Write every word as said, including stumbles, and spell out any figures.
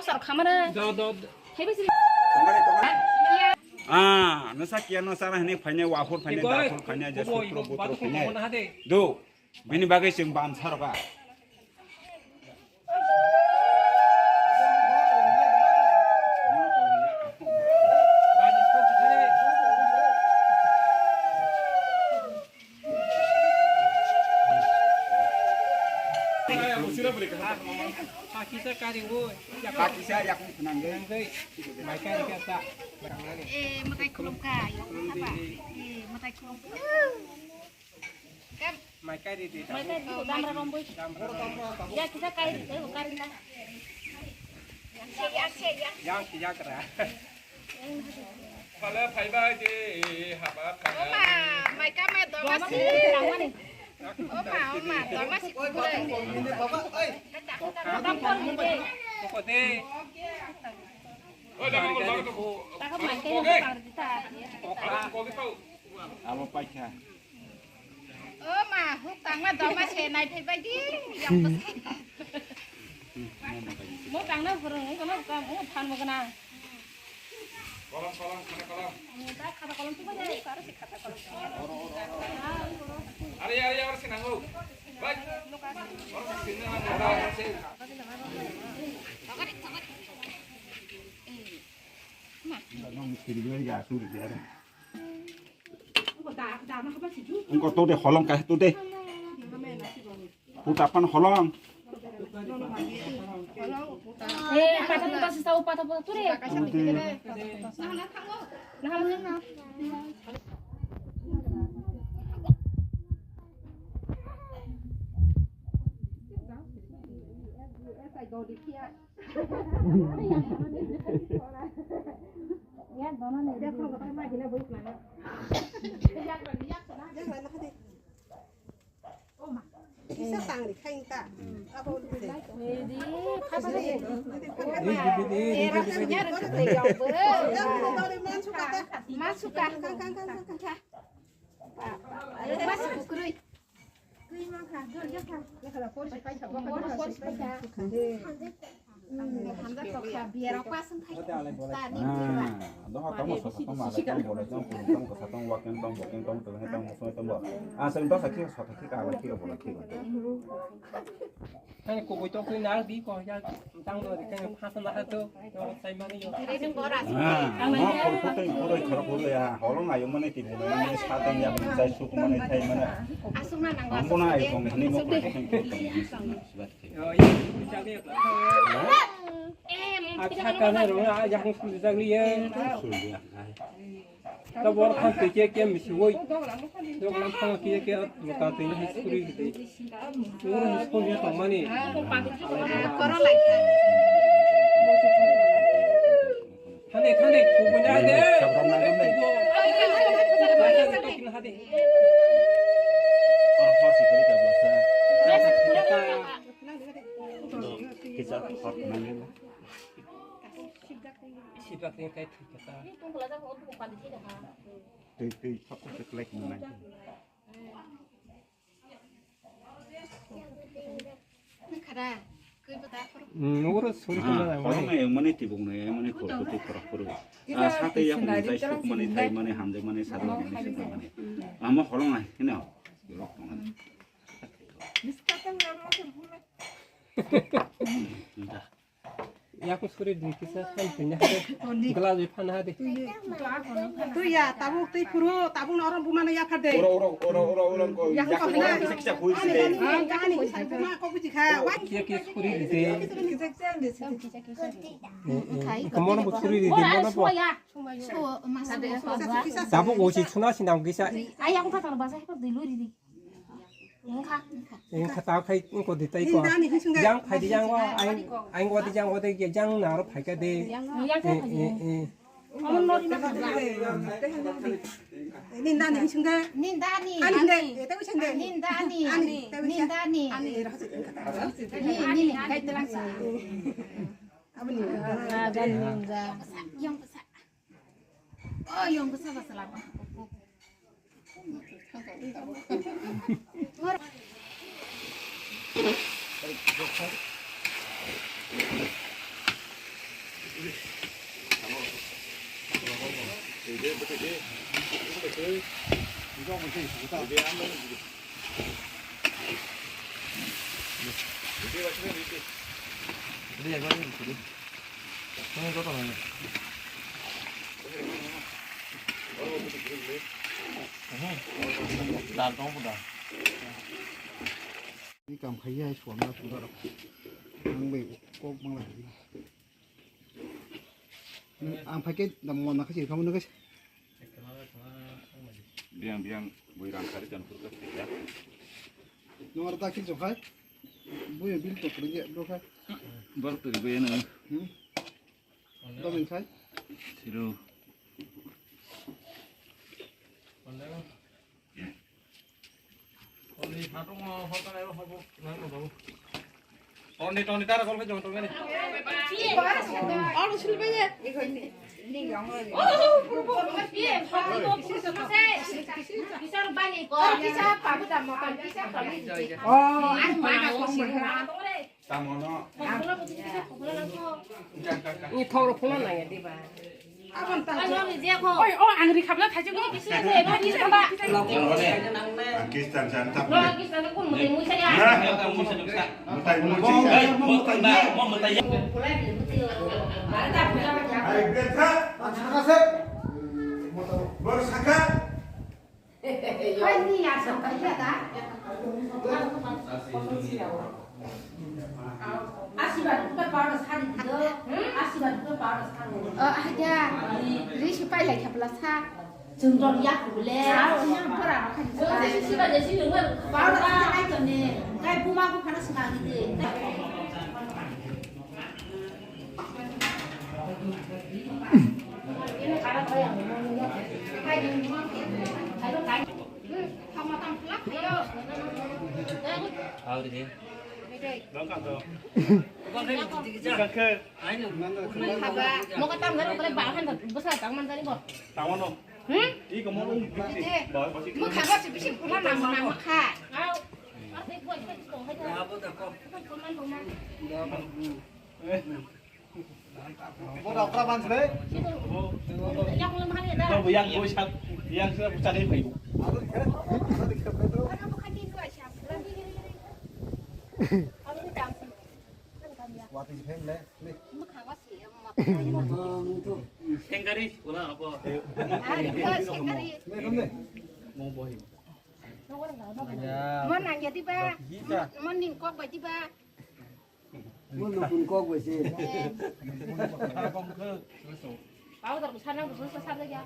Sar khamana. Do, do, do. Hai bisi. Ah, nasa kia nasa na hini phanya wahur phanya dakhur phanya je sutro butro phanya. Do, bini bagwi chwng bam saroka. Pakisa kari o. Pakisa yakung khwnangwi. Khwnangwi. Mai kari kasa. Eh, matai khulumkha. Apa? Eh, matai khulumkha. Kam. Mai kari di. Mai kari di, damra romboi. Damra romboi. Ya, kita kari di, kari na. Yang siya kra. Phala phaibai de haba phana. Oma, mai kama doma si. Oma, oma, doma si kukurai. Koko de. Oi, daga mo, daga mo. Daga mai kai ko kar dita. Abo paikha. O ma, huk tangma doma se nai phai bai di. Yang bwsai. Mo tangna hurung, mo kono kam, mo phan mo gana. Kolom, kolom, khana kolom. Mo ta khata kolom tu bai, karo se khata kolom. Are, are, are, se nango. Bai. Oro se sinna nango, oro se. Nong sirigre ya, suri ya. Engko to de holong kai to de. Puta pan holong. Eh, pata puta sisa, pata puta tu re. To de. Kisa tangri khain ta. Abo. Masuka. Twi mankha, jor ya kha. Yakhala porsi paikha, bokha porsi paikha. Hamjak tokha, biyaro pasang thai. Tani. Ah, doha tamo sotha tamo ala tamo bole tamo purung tamo kasa tamo waken tamo boken tamo tamo tamo soi tamo. Ah, seng dosa khe sotha khe kala khe bola khe. Kani kubui tokwi nak di ko ya tang do de kani phasa na to sai mani yo. Ah, mo khol photo photo khara photo ya holong ayo mane ti bole mane sa tang ya mane sai suk mane thai mane. Asuk na nang. Ambo na ayo kong ni mo khol photo. Yo ya. Acha kana ro ya yang suli jagli ye. Tabor khan twi khe khe misiwoi. Doglam khan twi khe mota twi hai suri ridi. Uro hai suri tongmani. Thane thane kubuna de. Kisa hot nangin. Sibak ni kai thwi kata. Twi twi thok thok khlai khna nai. Khara, kwi bata khoro. Hmm, oro sori khna nai. Khoro nai mani tibuk nai mani khoro twi khoro khoro. Ah, sate yak mani tai suk mani thai mani hamjak mani sadok mani suk mani. Ama khoro nai hino. Rok mani. Miskatang rok mani. Yaku suri di kisa kan punya hade. Glass bi phana hade. Tu ya, tabuk tei phuru, tabuk na orang bumana ya phade. Oro, oro, oro, oro, oro, ko, ya, ya, ko, ko, hina. Kisa, kisa, hui, sile. Ani, ani, sai buma ko buji kha. Wa. Kisa, kisa, suri di de. Kisa, kisa, kisa. Eh, eh. Kamono bu suri di de, mono bu. So, masa, masa. Tabuk usi chuna sinam kisa. Ayang pa tang basa ko diluri di. Engkha, engkha. Engkha ta khai engko di tai ko. Nindani hisunga. Yang khai di yang wa, aing, aing wa di yang wa de yang na ro phai ka de. Yang khai di. Eh, eh, eh. Amon nori na khai. Nindani hisunga. Nindani. Ani ne, eta hisunga. Nindani. Ani, eta hisunga. Nindani. Ani, era hasi. Ni, ni, kai terang sa. Abani. Ah, dan ninja. Yang besar. Oh, yang besar besar apa? Ngor. Dal tong puda. Ni kam khai ya suam na suda rok. Ang bai kok mang lai. Ang phai ke dam mon na kasi kamu na kasi. Biang biang bui rang kari jam pur kasi ya. Nomor ta kil jokai. Bui bil to kri ya bro khai. Bor tu bui na. Hmm. Domin khai. Siru. Ni thoro phone nang ya diba? Oi, o ang ri khabla thajak ni. Pakistan san tap. Mutai mutai. Hai, Greta. Bor saka. Asiba duka powder sari dido. Asiba duka powder sari. Oh, aja. Ri si pai lai khapla sa. Jeng dong ya kule. Pura makan. Powder sari ai to ne. Kai buma ko khana sina dide. Moka tam gari kore bahan da basa tang man dari bo. Tawano. Hmm? Iko mo. Mo khaba si bisi pula nama nama kha. Bo da okra ban sile. Yang bo yang bo sat yang sila bucha dei phayu. Wati phem le. Sengkari wala apa? Mo bohi. Mo nang ya diba? Mo nang kun kok bai diba? Mo nang kun kok bai se. Powder ko sana ko sa sa ya.